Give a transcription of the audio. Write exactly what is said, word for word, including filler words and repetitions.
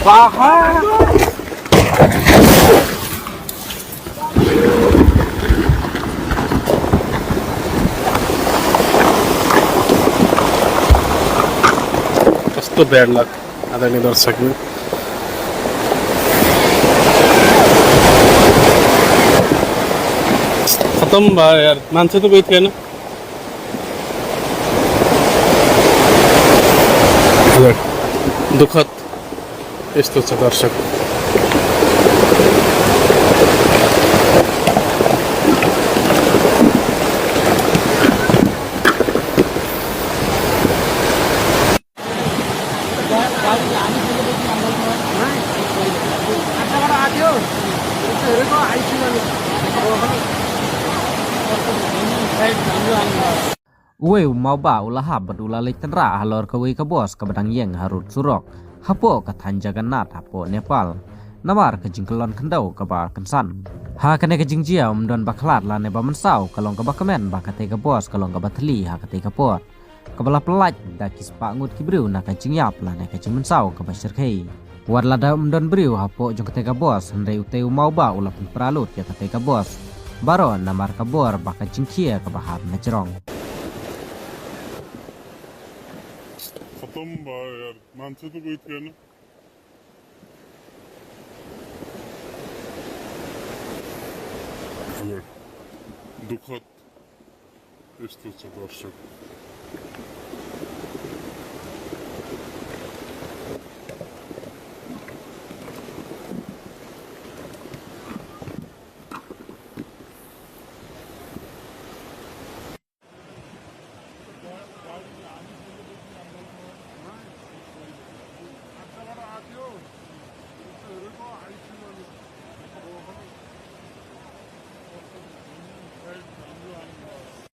Aha. Just to bad luck. Ada ni darshak ni. Khatam ba yaar, manse to koi the na. Dukhad. Isto cha darshak. Uwei u mawbah u la hap bad u la leit tynrah halor kawei ka bos kaba dang ïeng harud surok hapoh ka thaiñ Jagannath hapoh Nepal. Namar ka jingkyllon khyndew kaba kynsan. Ha kane ka jingjia um don ba khlad lane ba mynsaw, ka long kaba kmen ba katei ka bos ka long kaba thli ha katei ka por, kaba la pyllait da ki spah ngut ki briew na ka jingïap lane ka jingmynsaw kaba shyrkhei. Wat lada um don briew hapoh jong katei ka bos, hynrei utei u mawbah u la pynpra lut ïa katei ka bos baroh namar ka bor ba ka jingkhia kaba hap na jrong. Khatam ba yaar, manse to koi the na. Dukhad. Isto cha darshak.